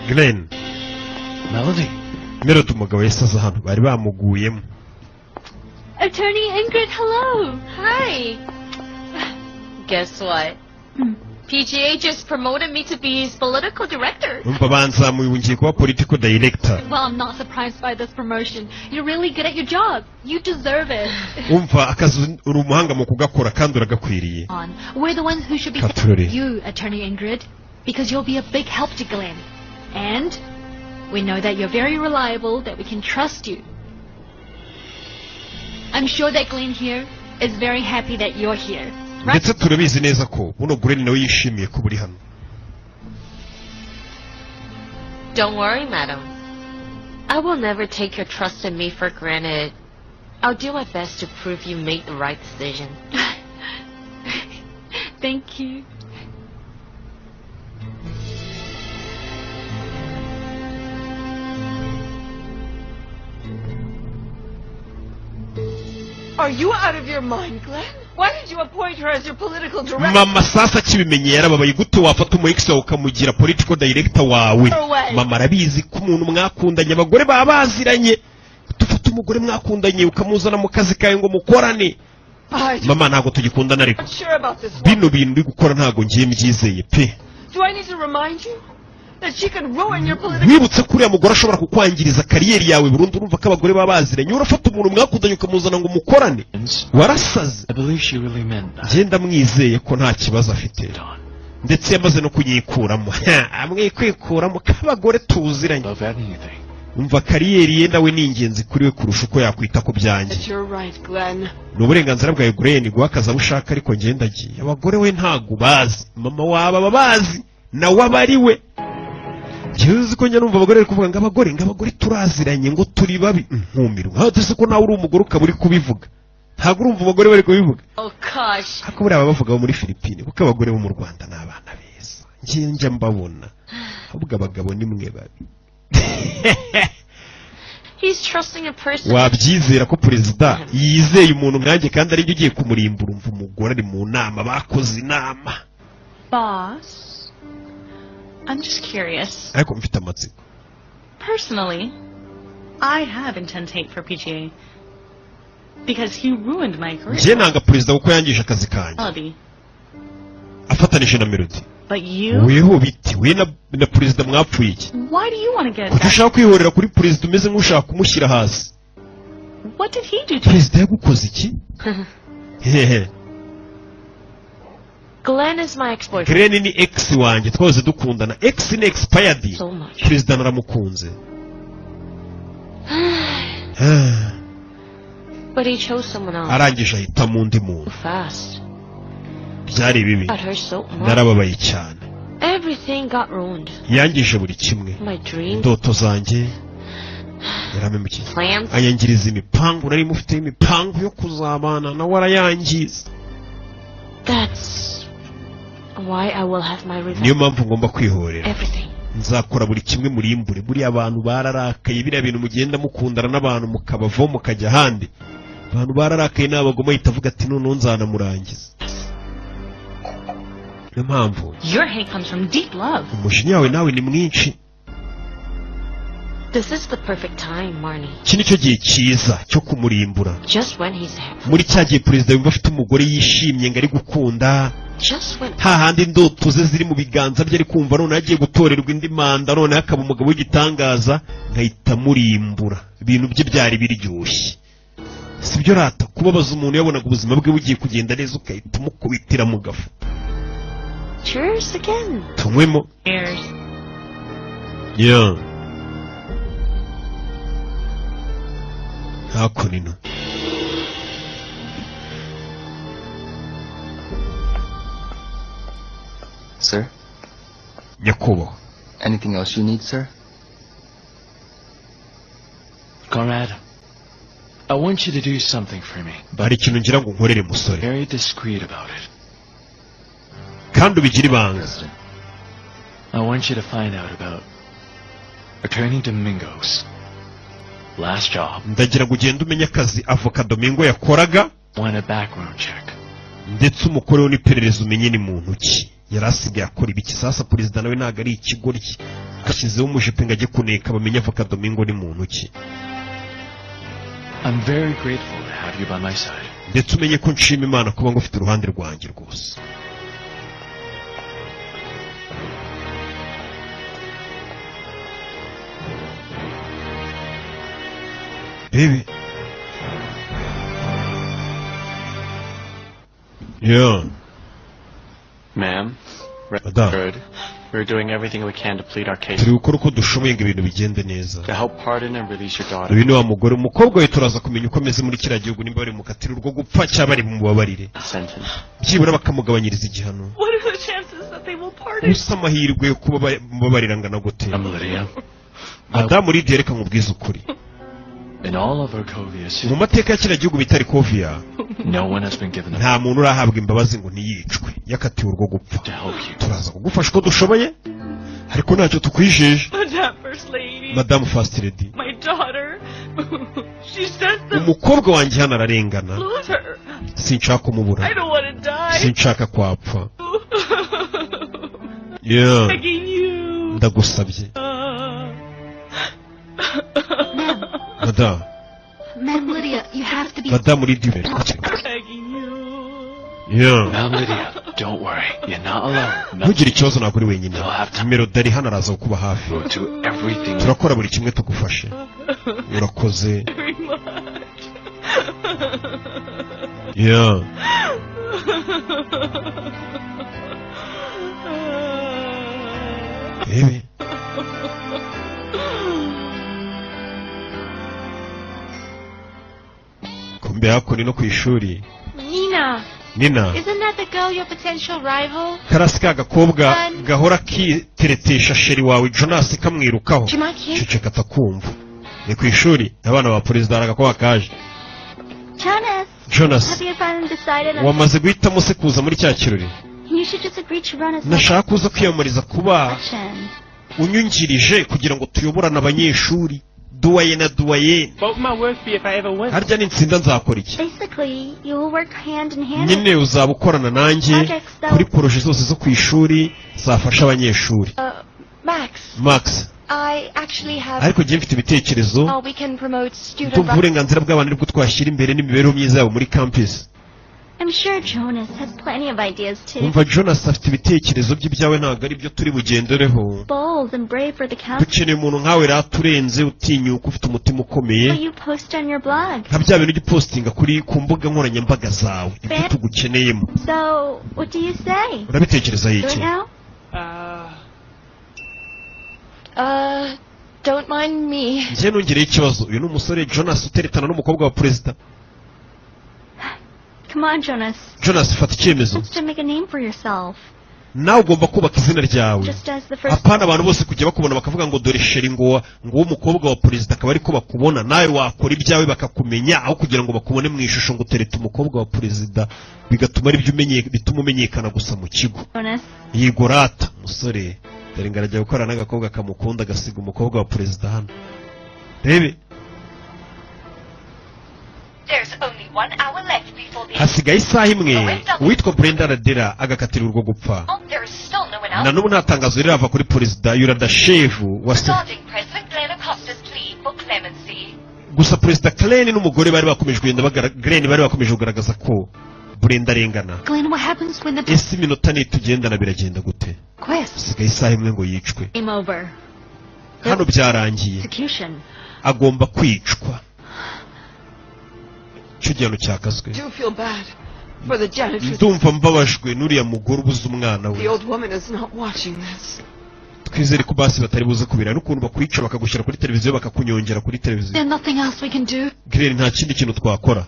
Glenn. Melody. Melody, umugabo yahise aza hano, bari bamuguyemo. Attorney Ingrid, hello. Hi. Guess what? PGA just promoted me to be his political director. Umva, banzamuye, ubu ngiye kuba political director. Well, I'm not surprised by this promotion. You're really good at your job. You deserve it. Umva, akazi uri umuhanga mu kugakora kandi uragakwiriye. On. We're the ones who should be Katurore. you, Attorney Ingrid. Because you'll be a big help to Glenn. And we know that you're very reliable, that we can trust you. I'm sure that Glenn here is very happy that you're here. Right? Ndetse turabizi neza ko buno Glenn nawe yishimiye kuba uri hano. Don't worry, madam. I will never take your trust in me for granted. I'll do my best to prove you made the right decision. Thank you. Are you out of your mind, Glenn? Why did you appoint her as your political director? Mama sasa akibimenye yarababaye. Gute wafata umu ex wawe ukamugira political director wawe? Mama arabizi ko umuntu mwakundanye, abagore baba baziranye. Dufate umugore mwakundanye ukamuzana mu kazi kawe ngo mukorane. I'm Mama, ntabwo tugikundana, ariko not sure about this one. bino bintu uri gukora ntabwo ngiye mbyizeye pe. Do I need to remind you that she could ruin your political... Wibutse ko uriya mugore ashobora kukwangiriza career yawe burundu. Urumva ko abagore baba baziranye, urafata umuntu mwakundanye ukamuzana ngo mukorane, warasaze. I believe she really meant that. Ngenda mwizeye ko nta kibazo afite, ndetse yamaze no kunyikuramo, amwe kwikuramo k'abagore tuziranye. Above anything. Umva, career ye nawe ni ingenzi kuri we kurusha uko yakwita ku byanjye. That you're right, Glenn. Ni uburenganzira bwawe Glenn guha akazi abo ushaka, ariko ngenda agiye. Abagore we ntago bazi, mama waba aba bazi nawe aba ari we. Njyewe uzi ko njya numva abagore bari kuvuga ngo abagore turaziranye, ngo turi babi, nkumirwa. Aho tuzi ko nawe uri umugore ukaba uri kubivuga, ntabwo urumva abagore bari kubivuga? Oh gosh. Ariko buriya baba bavuga bo muri Filipine, kuko abagore bo mu Rwanda ni abana beza, njye njya mbabona. Ahubwo abagabo ni mwe babi. He's trusting a person. Wabyizera ko perezida yizeye umuntu nkanjye kandi ari ugiye kumurimbura? Umva, umugore ari mu nama, bakoze inama. Boss, I'm just curious. Ariko mfite amatsiko. Personally, I have intense hate for PGA because he ruined my career. Njye nanga perezida kuko yangije akazi kanjye. Melody. Afatanije na Melody. But you, Weho biti we na perezida mwapfuye iki? Why do you want to get Kuki back? ushaka kwihorera kuri perezida, umeze nk'ushaka kumushyira hasi? What did he do to you? Perezida yagukoze iki? Hehe. Glenn is my ex-boyfriend. Glenn ni ex wanjye, twahoze dukundana. Ex ni expired. So much. Perezida naramukunze. But he chose someone else. Arangije ahitamo undi muntu. Fast. Byari bibi. Got hurt so much. Narababaye cyane. Everything got ruined. Yangije buri kimwe. My dreams, Indoto zanjye, yarampemukiye. Plans. Anyangiriza imipangu nari mufite, imipangu yo kuzabana nawe arayangiza. That's why I will have my revenge. Niyo mpamvu ngomba kwihorera. Everything. Nzakora buri kimwe murimbure. Buriya abantu bararakaye, biriya bintu mugenda mukundana n'abantu mukabavaho mukajya ahandi, abantu bararakaye ni abagoma. Ahita avuga ati noneho nzanamurangiza, niyo mpamvu. Your hate comes from deep love. Umujinya wawe nawe ni mwinshi. This is the perfect time, Marnie. Iki ni cyo gihe cyiza cyo kumurimbura. Just when he's happy. Muri cya gihe perezida yumva afite umugore yishimye ngo ari gukunda, Just when hahandi indoto ze ziri mu biganza bye, ari kumva noneho agiye gutorerwa indi manda, noneho akaba umugabo w'igitangaza, nkahita murimbura. Ibintu bye byari biryoshye, sibyo rata? Kubabaza umuntu yabonaga ubuzima bwe bugiye kugenda neza, ugahita umukubitira mu gafu. Cheers again. Tunywemo. Cheers. Yeah. Hakuno ino. Sir? Nyakubahwa. Anything else you need, sir? Conrad, I want you to do something for me. Hari ikintu ngira ngo nkorere, musore. Very discreet about it. Kandi ubigire ibanga. I want you to find out about Attorney Domingo's last job. Ndagira ngo ugende umenye akazi avoka Domingo yakoraga. Want a background check. Ndetse umukoreho n'iperereza, umenye ni muntu ki, yari asigaye akora ibiki. Sasa perezida nawe ntabwo ari ikigoryi, ashyizeho umujepe ngo ajye kuneka bamenye avoka Domingo ni muntu ki. I'm very grateful to have you by my side. Ndetse umenye ko nshima Imana kuba ngufite uruhande rwanjye rwose. Baby. Yeah. Ma'am? Madame. Good. We're doing everything we can to plead our case Turi gukora uko dushoboye ngo ibintu bigende neza. to help pardon and release your daughter. Uyu ni wa mugore, umukobwa we turaza kumenya uko ameze muri kiriya gihugu, nimba bari mukatira urwo gupfa cyangwa bari bumubabarire, Sentence. byibura bakamugabanyiriza igihano. What are the chances that they will pardon? Gusa amahirwe yo kuba mubabarira angana gute? Madamu Lidiya, reka nkubwize ukuri. In all of Arkovia's Mu mateka ya kiriya gihugu bita Rikovia, no one has been given the nta muntu urahabwa imbabazi ngo ntiyicwe yakatiwe urwo gupfa. Turaza kugufasha uko dushoboye, ariko ntacyo tukwijeje. Madame First Lady. Madamu First Lady, My daughter. She says the umukobwa wanjye hano ararengana. lose her. Sinshaka kumubura. I don't want to die. Sinshaka kwapfa. Yeah. Begging you. Ndagusabye, madamu. Ma'am Lydia, you have to be. Madamu Lidiya. Begging you. Yeah. Ma'am Lydia, don't worry. You're not alone. Ntugire ikibazo, ntabwo uri wenyine. Melody ari hano, araza kukuba hafi. Do everything. Turakora buri kimwe tugufashe. Urakoze. Very much. Yeah. Rebe kumbe hakuno no ku ishuri. Nina, Nina. isn't that the girl your potential rival? Karasi ka gakobwa gahora kiteretesha chéri wawe Jonas, kamwirukaho. Jumaki? Ceceka atakumva, ni ku ishuri, abana ba perezida, hari agakobwa kaje. Jonas! Jonas. Have you finally decided on... Wamaze guhitamo se kuza muri cya kirori? You should just agree to run as Nashaka kuza kwiyamamariza kuba election. unyungirije kugira ngo tuyoborane abanyeshuri, doyen na doyenne. What would my work be if I ever win? Harya ninsinda nzakora iki? Basically, you will work hand in hand Nyine uzaba ukorana nanjye kuri projets zose zo ku ishuri zafasha abanyeshuri. Max, Max. I actually have Ariko njye mfite ibitekerezo. how we can promote student Ndumva uburenganzira bw'abantu aribwo twashyira imbere n'imibereho myiza yabo muri campus. I'm sure Jonas has plenty of ideas too. Umva, Jonas afite ibitekerezo by'ibyawe, ntabwo ari byo turi bugendereho. Bold and brave for the council. Dukeneye umuntu nkawe rata, urenze, utinyuka, ufite umutima ukomeye. What you post on your blog. Nka bya bintu ujya upostinga ku mbuga nkoranyambaga zawe, ibyo tugukeneyemo. So, what do you say? Urabitekerezaho Do it iki? now? Don't mind me. Njye nongereho ikibazo. Uyu ni umusore Jonas uteretana n'umukobwa wa perezida. Come on, Jonas. Jonas, fata icyemezo. Just to make a name for yourself. Nawe ugomba kubaka izina ryawe. Just as the first Apana abantu bose kujya bakubona bakavuga ngo dore chéri, ngo w'umukobwa wa perezida, akaba ariko bakubona. Nawe wakora ibyawe bakakumenya, aho kugira ngo bakubone mu ishusho ngo uterete umukobwa wa perezida, bigatuma aribyo umenye, bituma umenyekana gusa mu kigo. Jonas. Yego rata musore, dore ngo arajya gukorana n'agakobwa kamukunda, agasiga umukobwa wa perezida hano, rebe. There's only 1 hour left before the Hasigaye isaha imwe uwitwa Brenda Ladera agakatirwa urwo gupfa. There is still no Na announcement n'ubu nta tangazo rirava kuri perezida Yuradashevu wa regarding President Glenn Acosta's plea for clemency. Gusa perezida Glenn n'umugore bari bakomeje kugenda Glenn bari bakomeje kugaragaza ko Brenda arengana. Glenn, what happens when the Ese iminota nitugendana biragenda gute? quest Hasigaye isaha imwe ngo yicwe. game over? Hano byarangiye. Execution. Agomba kwicwa, icyo gihano cyakaswe. do feel bad for the janitress. Ndumva mbabajwe n'uriya mugore ubuze umwana we. The old woman is not watching this. Twizere ko basi batari buze kubira n'ukuntu bakwica bakagushyira kuri televiziyo, bakakunyongera kuri televiziyo. There's nothing else we can do. Glenn, nta kindi kintu twakora.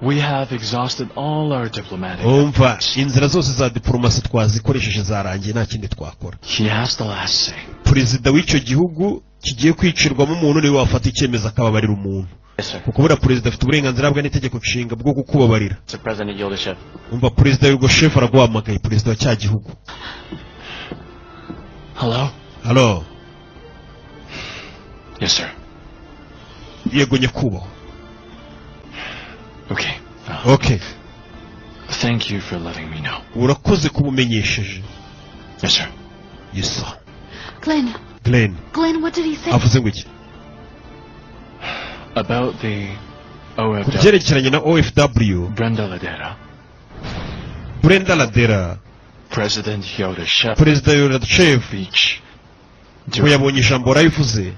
We have exhausted all our diplomatic. Umva, inzira zose za diporomasi twazikoresheje, zarangiye, nta kindi twakora. He has the last say. Perezida w'icyo gihugu kigiye kwicirwamo umuntu niwe wafata icyemezo akababarira umuntu, Yes, sir. kuko buriya perezida afite uburenganzira bwa n'itegeko nshinga bwo kukubabarira. Mr. President Yoldashev. Umva, perezida Yurgoshev araguhamagaye, perezida wa cya gihugu. Hello? Halo. Yes, sir. Yego nyakubahwa. Okay. Okay. Thank you for letting me know. Urakoze kuba umenyesheje. Yes, sir. Yes, sir. Glenn, Glenn. Glenn, what did he say? Avuze ngo iki? About the Ku OFW. byerekeranye na OFW. Brenda Ladera. Brenda Ladera. President Yoda Perezida Yoda Beach. Ngo yabonye ijambo warabivuze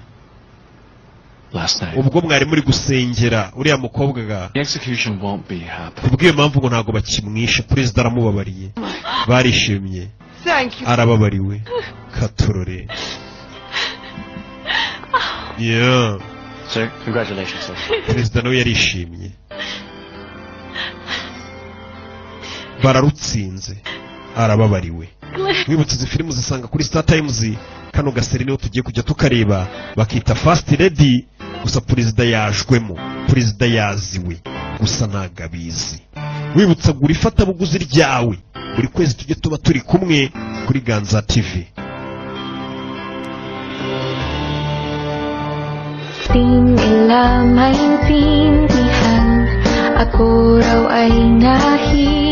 Last night. ubwo mwari muri gusengera uriya mukobwa ga. The execution won't be happening. Kubw'iyo mpamvu ngo ntabwo bakimwishe, perezida aramubabariye, barishimye. Thank you. Arababariwe katorore. Yeah. Sir, congratulations, sir. Perezida nawe yarishimye, bararutsinze, arababariwe. Wibutse izi filime uzisanga kuri Star Times. Kano gaseri niho tugiye kujya tukareba, bakita First Lady. Gusa perezida yajwemo, perezida yaziwe, gusa ntabwo abizi. Wibutsa, gura ifatabuguzi ryawe buri kwezi, tujye tuba turi kumwe kuri Ganza TV. Di nila maintindihan. Ako raw ay nahihiya.